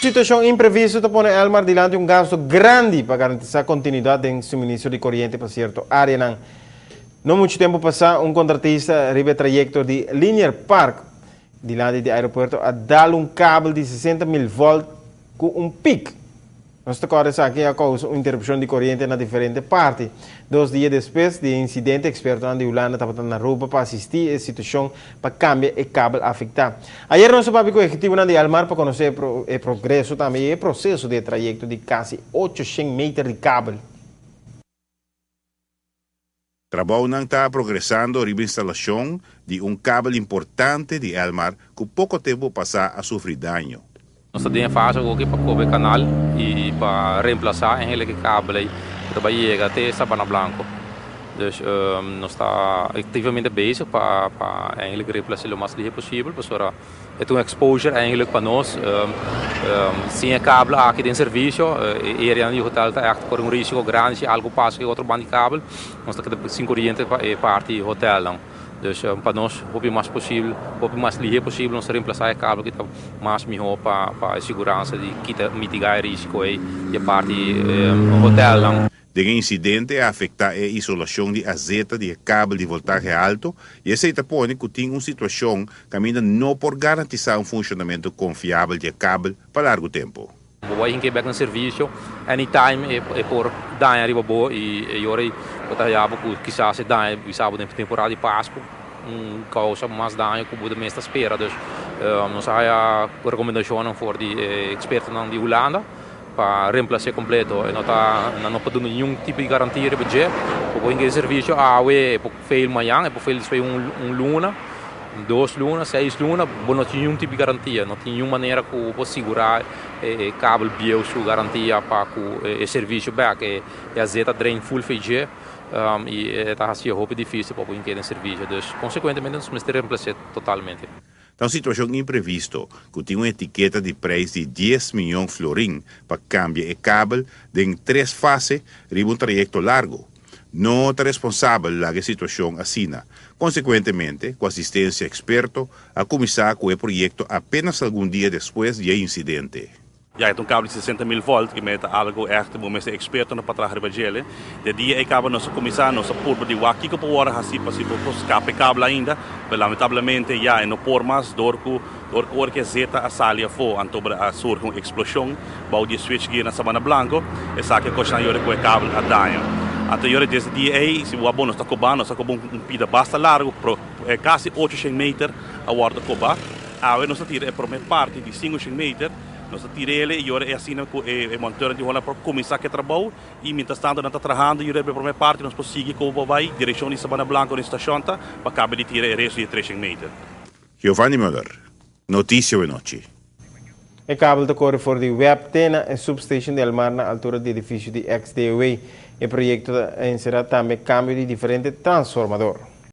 Situacion imprevisto ta pone Elmar dilanti un gasto grandi pa garantisa continuidad den suministro di coriente pa cierto areanan. No mucho tempo pasa, un contratista riba e trayecto di Linear Park dilanti di aeropuerto a dal un kabel di 60 mil volt ku un pik. Nos ta kòrda esaki a kousa un interupshon di koriente na diferente parti. 2 dia despues di e insidente, ekspertonan di Hulanda tabata na Aruba pa asistí e situashon pa kambia e kabel afektá. Ayera nos a papia ku ehekutivonan di Elmar pa konosé e progreso tambe i e proseso di e trayekto di kasi 800 meter di kabel. Trabounan ta progresando riba instalashon di un kabel importante di Elmar ku poko tempu pasá a sufri daño. Nos ta den fase aki pa koba kanal i pa remplasá eigenlijk e kabel ku ta yega te Sabana Blanco. Dus nos ta aktivamente bezig pa eigenlijk remplasá lo mas lihé posibel, pasobra e ta un exposure eigenlijk pa nos. Sin e kabel aki den servisio, e area di hotel ta echt kore un risiko grandi si algu pasa ku otro banda di kabel, nos ta keda sin koriente pa e parti hotel nan. Dus pa nos hopi mas posibel, hopi mas lihé posibel nos remplasá e kabel ku ta mas mihó pa seguransa di kita mitigá e risiko ei di parti hotel nan. Den e insidente a afektá e isolashon di azeta di kabel di voltahe altu i esei ta pone ku tin un situashon kaminda no por garantisá un funshonamentu konfiabel di kabel pa largu tempu. Bo tin ku bèk na servisio, anytime e por daña riba bo i ora bo ta haya ku kisas e daña bisa den temporada di Pasku, un kousa mas daño ku bo mes ta spera. Dus nos a haya rekomendashon for di ekspertonan di Hulanda pa remplasá kompleto e no ta no por duna ningun tipo di garantia riba dje. Bo tin servisio awe, por fail mañan, por fail despues un luna, 2 luna, 6 luna, bo no tin ningun tipo di garantia, no tin ningun manera ku por sigurá e kabel bieu su garantia pa ku e servisio bèk, e azeta drain full VG i ta asina hopi difísil pa por keda servisio. Dus konsekuentemente nos mester remplasá totalmente. Ta un situashon imprevisto ku tin un etiketa di preis di 10 mion florin pa kambia e kabel den tres fase riba un trayekto largu. No ta responsabel laga e situashon asina. Konsekuentemente, ku asistensia eksperto, a kuminsá ku e proyekto apenas algun dia despues di e insidente. Ja, e ta un kabel di 60 mil volt, ku ta algu echt, bo mester eksperto pa traha riba dje. Di dia e kabel nos a kuminsá, nos a purba di wak kiko por hasi pa si por skapa e kabel ainda, pero lamentablemente ya e no por mas dor ku ora ku azeta a sali afó, anto a surgi un eksploshon, bou di switchgear na Sabana Blanco, esaki a kousa yora ku e kabel a daña. Anto yora desde dia ei, si bo nos ta kobando, nos ta koba un pida basta largu, kasi 800 meter a wòrdu kobá. Awe nos a tira e promé parti di 500 meter, nos a tir'é i ora e asina ku e monteur di Holanda por kuminsá ku e trabou i mientras tantu nan ta trahando i e promé parti nos por sigui koba bai direkshon di Sabana Blanco na stashon ta pa kaba di tira e resto di 300 meter. Giovanni Müller, Notisia Awenochi. E kabel ta kore for di web te na e substation di Elmar na altura di edifisio di XDOW. E proyekto ta enserá tambe kambio di diferente transformador.